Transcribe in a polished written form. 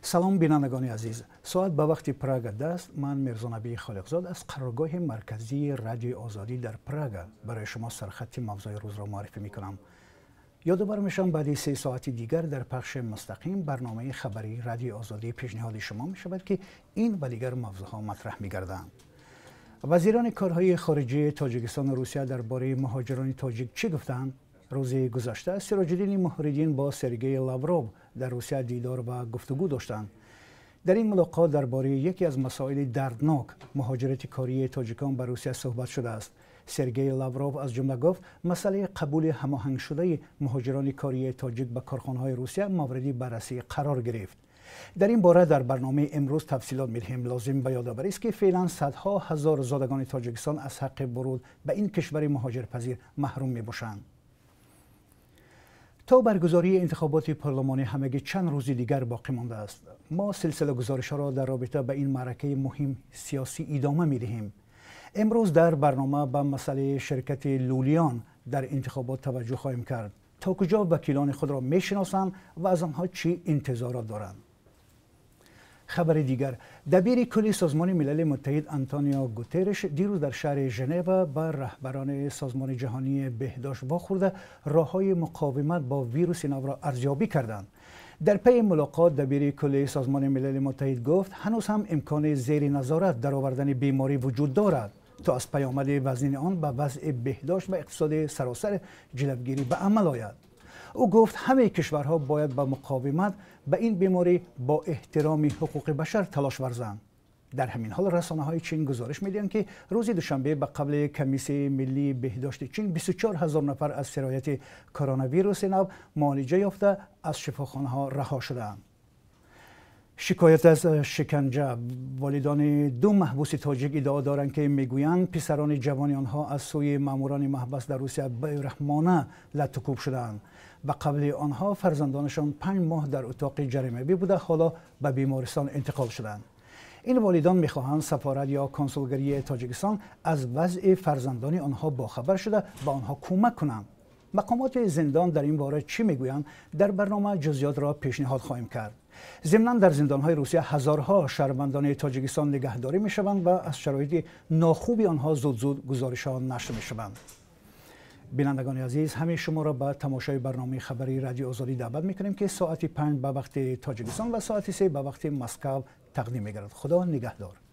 Салом, бинандагони азиз. Соат ба вақти Прага 10. Ман Мирзонаби Холиқзод аз қароргоҳи марказии Радиои Озодӣ дар Прага барои шумо сархати мавзӯи рӯзро муаррифӣ мекунам. Ёдовар мешавам, баъди 3 соати дигар дар пахши мустақим барномаи хабарии Радиои Озодӣ пешниҳоди шумо мешавад, ки ин ва дигар мавзӯъҳо матраҳ мегарданд. Вазирони корҳои хориҷии Тоҷикистону Русия дар бораи муҳоҷирони тоҷик чӣ гуфтанд? Рӯзи гузашта Сироҷиддини Муҳриддин бо Сергей Лавров дар Русия дидор ва гуфтугӯ доштанд. Дар ин мулоқот дар бораи яке аз масоили дарднок, муҳоҷирати кории тоҷикон ба Русия, суҳбат шудааст. Сергей Лавров аз ҷумла гуфт, масъалаи қабули ҳамоҳангшудаи муҳоҷирони кории тоҷик ба корхонаҳои Русия мавриди баррасӣ қарор гирифт. Дар ин бора дар барномаи имрӯз тафсилот медиҳем. Лозим ба ёдоварист, ки феълан садҳо ҳазор зодагони Тоҷикистон аз ҳаққи вуруд ба ин кишвари муҳоҷирпазир маҳрум мебошанд. То баргузории интихоботи парлумонӣ ҳамагӣ чанд рӯзи дигар боқӣ мондааст. Мо силсила гузоришҳоро дар робита ба ин маъракаи муҳим сиёсӣ идома медиҳем. Имрӯз дар барнома ба масъалаи ширкати лӯлиён дар интихобот таваҷҷӯҳ хоҳем кард. То куҷо вакилони худро мешиносанд ва аз онҳо чӣ интизорот доранд? Хабари дигар: дабири кулли Созмони Милали Муттаҳид Антонио Гутерреш дирӯз дар шаҳри Женева ба раҳбарони Созмони Ҷаҳонии Беҳдошт вохӯрда, роҳҳои муқовимат бо вируси навро арзёбӣ карданд. Дар пайи мулоқот дабири кулли Созмони Милали Муттаҳид гуфт, ҳанӯз ҳам имкони зери назорат даровардани беморӣ вуҷуд дорад, то аз паёмади вазнини он ба вазъи беҳдошт ва иқтисоди саросар ҷилавгирӣ ба амал ояд. Ӯ гуфт, ҳамаи кишварҳо бояд ба муқовимат ба ин беморӣ бо эҳтироми ҳуқуқи башар талош варзанд. Дар ҳамин ҳол расонаҳои Чин гузориш медиҳанд, ки рӯзи душанбе ба қавли Комиссияи миллии беҳдошти Чин 24 ҳазор нафар аз сирояти коронавируси нав муолиҷа ёфта, аз шифохонаҳо раҳо шудаанд. Шикоят аз шиканҷа. Волидони ду маҳбуси тоҷик иддао доранд, ки мегӯянд, писарони ҷавони онҳо аз сӯи маъмурони маҳбас дар Русия бераҳмона латтукӯб шудаанд. Ба қавли онҳо, фарзандонашон 5 моҳ дар утоқи ҷаримавӣ буда, ҳоло ба бемористон интиқол шуданд. Ин волидон мехоҳанд сафорат ё консулгарии Тоҷикистон аз вазъи фарзандони онҳо бохабар шуда, ба онҳо кӯмак кунанд. Мақомоти зиндон дар ин бора чӣ мегӯянд? Дар барнома ҷузъиётро пешниҳод хоҳем кард. Зимнан дар зиндонҳои Русия ҳазорҳо шаҳрвандони Тоҷикистон нигаҳдорӣ мешаванд ва аз шароити нохуби онҳо зуд-зуд гузоришҳо нашр мешаванд. Бинандагони азиз, ҳамаи шуморо ба тамошои барномаи хабарии Радиои Озодӣ даъват мекунем, ки соати 5 ба вақти Тоҷикистон ва соати 3 ба вақти Москав тақдим мегардад. Худо нигаҳдор.